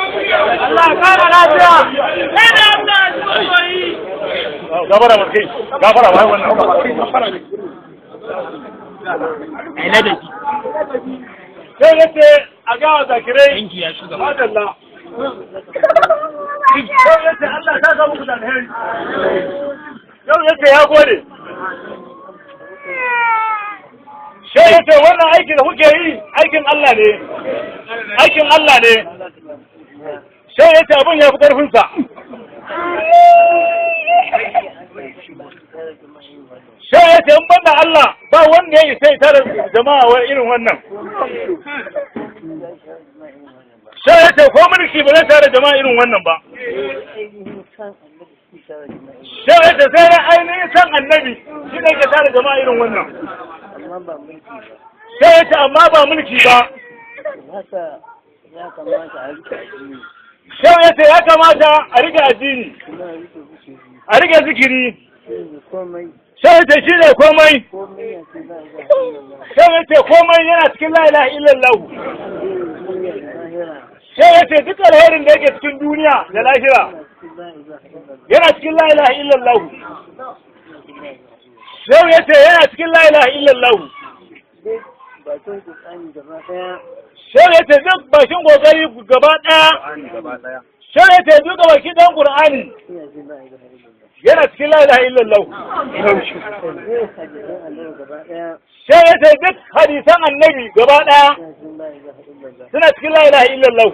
Allah kara lafiya. Gafara ma kai, gafara ma wannan. Ai ladabi. Sai yace a ga zakirai. Dangi ya shugaba. Madalla. Yau yace Allah ta ga muku da alheri. Yau yace ya gode. Sai yace wannan aikin da kuke yi aikin Allah ne. Aikin Allah ne. Sai yace abin ya fi karfinsa. Sai yace in banda Allah ba wanda ya isa ya tara jama'a wa irin wannan. Sai yace ko mulki ba zai tara jama'a irin wannan ba. Sai yace sai na ainihin san annabi shi ne ke tara jama'a irin wannan. Amma ba mulki ba. Sai yace amma ba mulki ba. Haka ya kamata a rike addini. Sai yace ya kamata a rike addini, kuma a rike zikiri. A rike zikiri. Shi ne komai. Sai yace shi ne komai. Komai ya ce ba za a yi. Sai yace komai yana cikin la ilaha illallah. Duniya da lahira. Sai yace duk alherin da yake cikin duniya da lahira Yana cikin la ilaha illallah. Yana cikin la ilaha illallah. Sai yace yana cikin la ilaha illallah. Duk bakin Qur'ani gaba daya. Sai yace duk bakin kokari gaba daya. Sai yace duk bakin dan Qur'ani Yana cikin la ilaha illallah. Yana cikin la ilaha illallah. Duk hadisan Annabi gaba daya. Sai yace duk hadisan Annabi gaba daya Yana cikin la ilaha illallah. Suna cikin la ilaha illallah.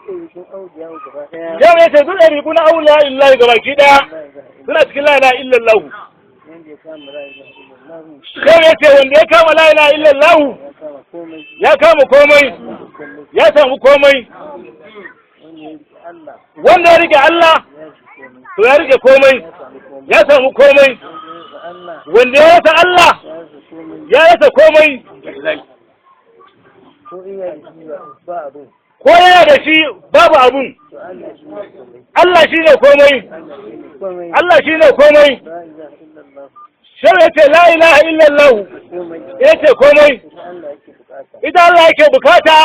Cikin auliya gaba daya. Sai yace duk ɗariƙu na auliya illahi gabaki daya La ilaha illallah. Suna cikin la ilaha illallah. Wanda ya kama la ilaha illallah. Sai yace wanda ya kama la ilaha illallah Ya kama komai. Ya kama komai, Ya kama komai. Ya samu komai. Wanda ya rike Allah. Wanda ya rike Allah Ya shi komai. To ya rike komai, Ya samu komai. Ya samu komai. Wanda ya rike Allah. Wanda ya rasa Allah Ya rasa komai. Ya rasa komai. Ko iya da shi ba abin. Ko yana da shi babu abun. To Allah shi ne komai. Allah shi ne komai. Allah shi ne komai. Allah shi ne komai. La ilaha illallah. Sai ya ce la ilaha illallah. Komai. Ya ce komai. Ita Allah yake bukata. Ita Allah yake bukata.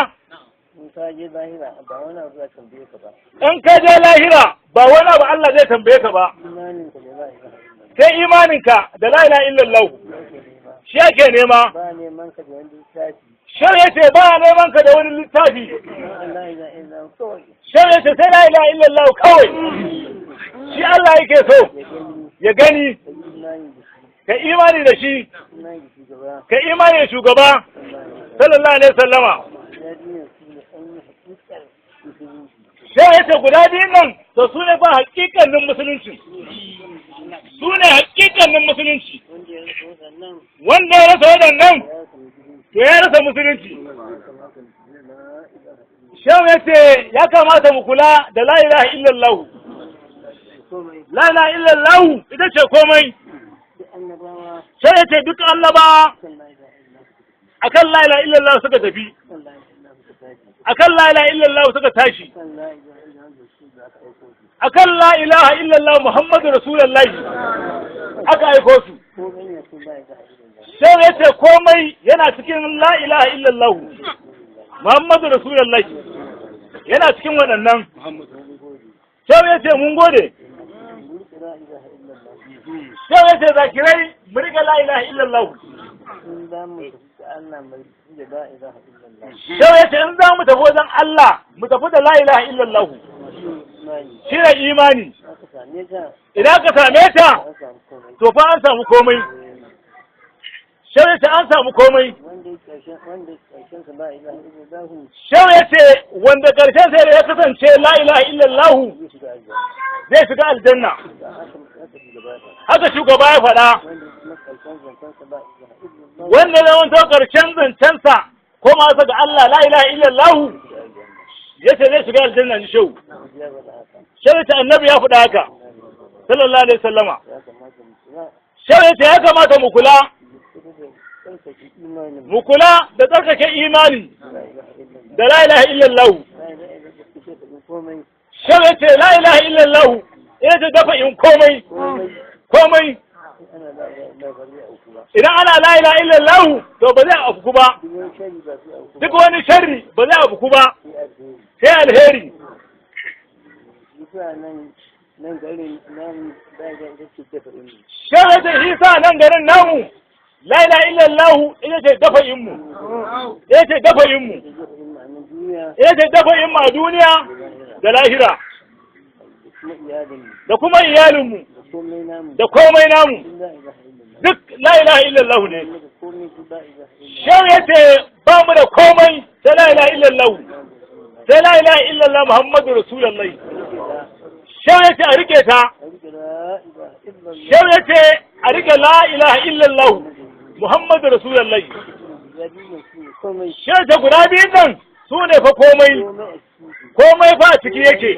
In ka je lahira ba wani abu za ka tambaye ka ba. In ka je lahira ba wani abu Allah zai tambaye ka ba. Imanin ka da la ilaha illallah. Sai imaninka da la ilaha illallah. Yake nema. Shi yake nema. Ba neman ka da wani littafi. Shar ya ce ba neman ka da wani littafi. Don la ilaha illallah kawai. Shar ya ce sai la ilaha illallah kawai. Shi Allah yake so Ya gani. Ya gani, Ka yi imani da shi. Ka imani da shi, Imani da shugaba. Ka imani da shugaba Sallallahu alaihi wasallam. Sallallahu alaihi wasallama. Ya dina su ne an yi hakikar musulunci. Sai ya ce guda biyun nan to su ne fa hakikanin musulunci. Su ne hakikanin musulunci. Wanda ya rasa waɗannan Wanda ya rasa waɗannan ya rasa musulunci. To ya rasa musulunci. Ya kamata mu ji la ilaha illallah. Shehu ya ce ya kamata mu kula da la ilaha illallah. Komai. La ilaha illallah ita ce komai. Duk annabawa Sai ya ce duk annaba kan la ilaha illallah. Akan la ilaha illallah suka tafi. Kan la ilaha illallah suka tashi. Akan la ilaha illallah suka tashi. Kan la ilaha illallah su da aka aiko su. Akan la ilaha illallah Muhammadu Rasulullahi aka aiko su. Komai ne su la ilaha illallah. Sai ya ce komai yana cikin la ilaha illallah Muhammadu Rasulullahi yana cikin waɗannan. Mun gode. Sai ya ce mun gode. Mun riƙe la ilaha illallah. Sai ya ce zakirai mu riƙe la ilaha illallah. In za mu tafi da Allah mai da la ilaha illallah. Sai ya ce in za mu tafi wajen Allah mu tafi da la ilaha illallah. Shi ne imani. Shi ne imani. Aka same ta. Idan ka same ta An samu komai. To fa an samu komai. Sai ya ce an samu komai. Wanda ya ƙarshen wanda ƙarshen sa la ilaha illallah Shehu ya ce wanda ƙarshen sai da ya kasance la ilaha illallah zai shiga aljanna. Zai shiga aljanna. Da haka haka shugaba ya faɗa. Haka shugaba ya faɗa. Wanda kuma ƙarshen zancen sa la ilaha illallah Wanda ya zamanto ƙarshen zancensa ko ma ga Allah la ilaha illallah zai shiga aljanna. ya ce zai shiga aljanna ni shehu. Ya faɗa haka. Shehu ya ce annabi ya faɗa haka sallallahu alaihi wasallama. Ya kamata mu kula. Shehu ya ce ya kamata mu kula Mu kula da tsarkake imanin mu. Mu kula da tsarkake imani La ilaha illallah. Da la ilaha illallah. La ilaha illallah ita ce komai. Shehu ya ce la ilaha illallah ita ce dafa in komai Komai. Komai. Idan ana la ilaha illallah to ba zai afku ba. Duk wani sharri ba zai afku ba sai alheri. Shehu ya ce nan garin namu la ilaha illallah ita ce dafa'in mu, ita ce dafa'in mu, ita ce dafa'in mu a duniya da lahira, da kuma iyalinmu, da komai namu, duk la ilaha illallah ne. Shehu ya ce ba mu da komai sai la ilaha illallah, sai la ilaha illallah Muhammadu Rasulullahi. Shehu ya ce a rike ta. Shehu ya ce a rike la ilaha illallah Muhammadu Rasulullahi. Shehu ta guda biyun nan su ne fa komai, komai fa a ciki yake,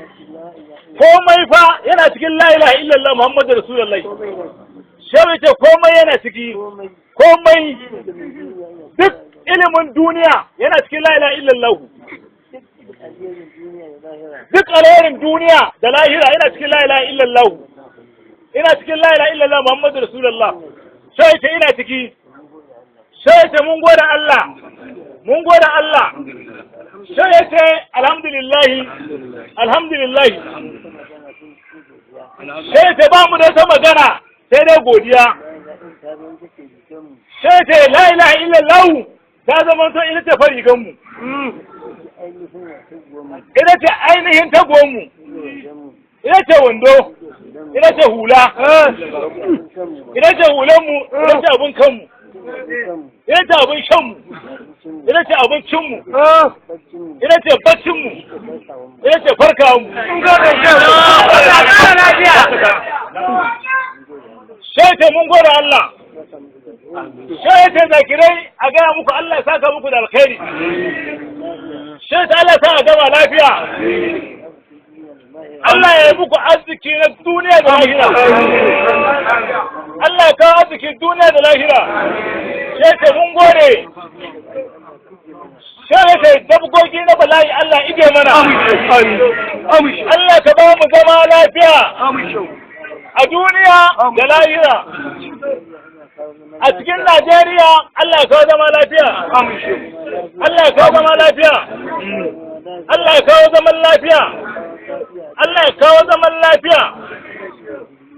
komai fa yana cikin la ilaha illallah Muhammadu Rasulullahi. Shehu ya ce komai yana ciki, komai, duk ilimin duniya yana cikin la ilaha illallah. Duk alherin duniya da lahira yana cikin la ilaha illallah, ina cikin la ilaha illallah Muhammadu Rasulullah. Sai ce ina ciki. Sai ce mun gode Allah, mun gode Allah. Sai ce alhamdulillah, alhamdulillah. Sai ce ba mu da wata magana sai dai godiya. Sai ce la ilaha illallah ta zama to ita ce farigan mu, ita ce ainihin tagonmu, ita ce wando, ita ce hula, ita ce hulanmu, ita ce abin kanmu, ita ce abin shanmu, ita ce abincinmu, ita ce baccinmu, ita ce farkawanmu. Sai ce mun gode Allah. Sai ce zakirai a gaya muku Allah ya saka muku da alkhairi. Sai ta Allah sa a gama lafiya. Allah ya yi muku arziki na duniya da lahira. Allah ya kawo arziki duniya da lahira. Sai ce mun gode. Sai ce dabgogi na bala'i Allah ije mana. Allah ka ba mu zama lafiya a duniya da lahira. A cikin Najeriya Allah ya kawo zama lafiya. Allah ya kawo zama lafiya. Allah ya kawo zaman lafiya. Allah ya kawo zaman lafiya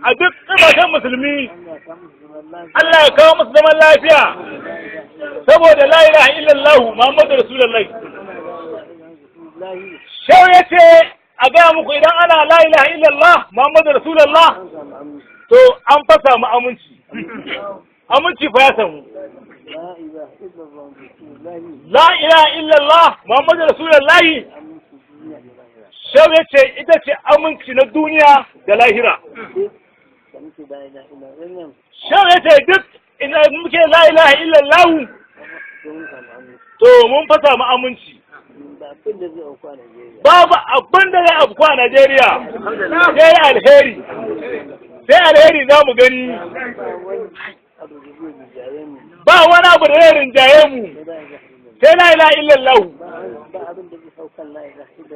a duk ƙasashen musulmi. Allah ya kawo musu zaman lafiya saboda la ilaha illallah Muhammadu Rasulullahi. Shau ya ce a gaya muku idan ana la ilaha illallah Muhammadu Rasulullah to an fasa mu aminci. Aminci fa ya samu. La ilaha illallah Muhammadu Rasulullahi. Shau ya ce ita ce aminci na duniya da lahira. Shau ya ce duk ina muke la ilaha illallah to mun fa samu aminci. Babu abin da zai afku a Najeriya sai alheri, sai alheri za mu gani. Ba wani abu da zai rinjaye mu sai la ilaha illallah.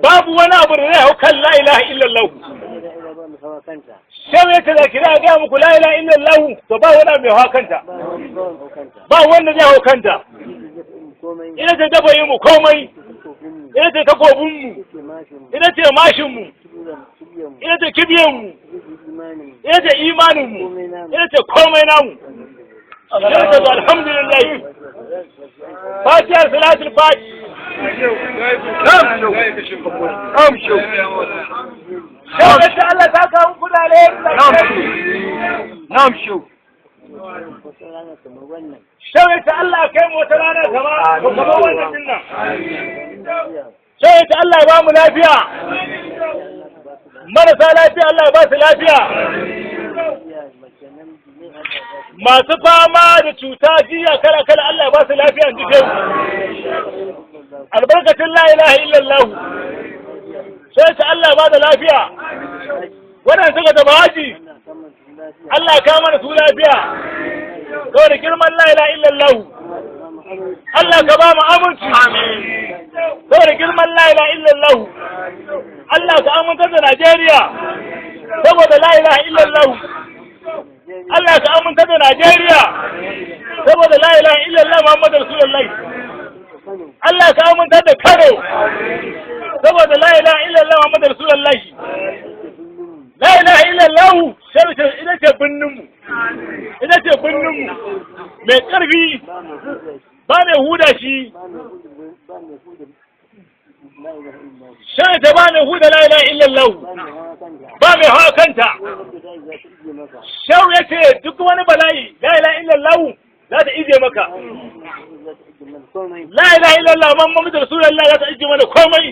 Babu wani abu da zai hau kan la ilaha illallah. Shan ya ce kira ga muku la ilaha illallah to ba wani abu mai hau kanta, ba wanda zai hau kanta. Ina ce dabayin mu komai, ina ce takobin mu, ina ce mashin mu, ina ce kibiyan mu, ina ce imanin mu, ina ce komai namu. Ina ce alhamdulillah. Fatihar salatul fati. Shau ya ce Allah ta kawo kudale. Na'am shau. Shau ya ce Allah kai mu wata rana kama wannan din nan. Shau ya ce Allah ya ba mu lafiya. Marasa lafiya Allah ya ba su lafiya. Masu fama da cuta jiya kala kala Allah ya ba su lafiya in ji shehu. Albarkacin la ilaha illallah. Sai ta Allah ba da lafiya. Waɗanda suka tafi haji Allah ya kawo mana su lafiya. Saboda girman la ilaha illallah. Allah ka ba mu aminci. Saboda girman la ilaha illallah. Allah ka amintar da Najeriya. Saboda la ilaha illallah. Allah ka aminta da Najeriya saboda la ilaha illallah Muhammadu Rasulullahi. Allah ka aminta da Kano saboda la ilaha illallah Muhammadu Rasulullahi. La ilaha illallah sharta ita ce binnin mu, ita ce binnin mu mai karfi, ba mai huda shi, sharta ba mai huda la ilaha illallah, ba mai hawa kanta. Shau ya ce duk wani bala'i la ilaha illallah za ta ije maka. La ilaha illallah Muhammadu Rasulullah za ta ije mana komai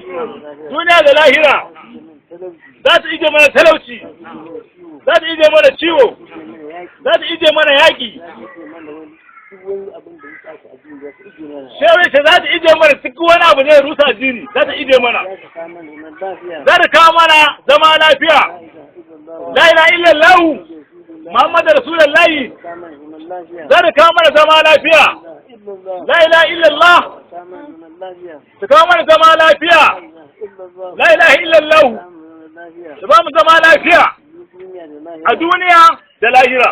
duniya da lahira. Za ta ije mana talauci, za ta ije mana ciwo, za ta ije mana yaƙi. Shau ya ce za ta ije mana duk wani abu zai rusa addini, za ta ije mana. Za ta kawo mana zama lafiya. La ilaha illallah Muhammadu Rasulullahi za ta kawo mana zama lafiya. La ilaha illallah ta kawo mana zama lafiya. La ilaha illallah ta ba mu zama lafiya a duniya da lahira.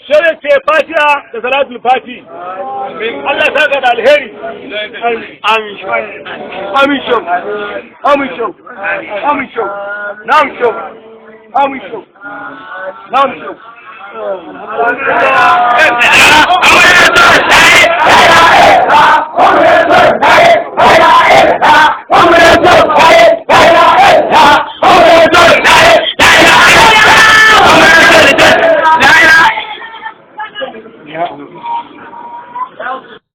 Shirin ce Fatiha da salatul fati. Allah ta ga da alheri. Amin. Amin shau. Amin shau. Amin shau. Na'am shau. Amin shau. Na'am shau.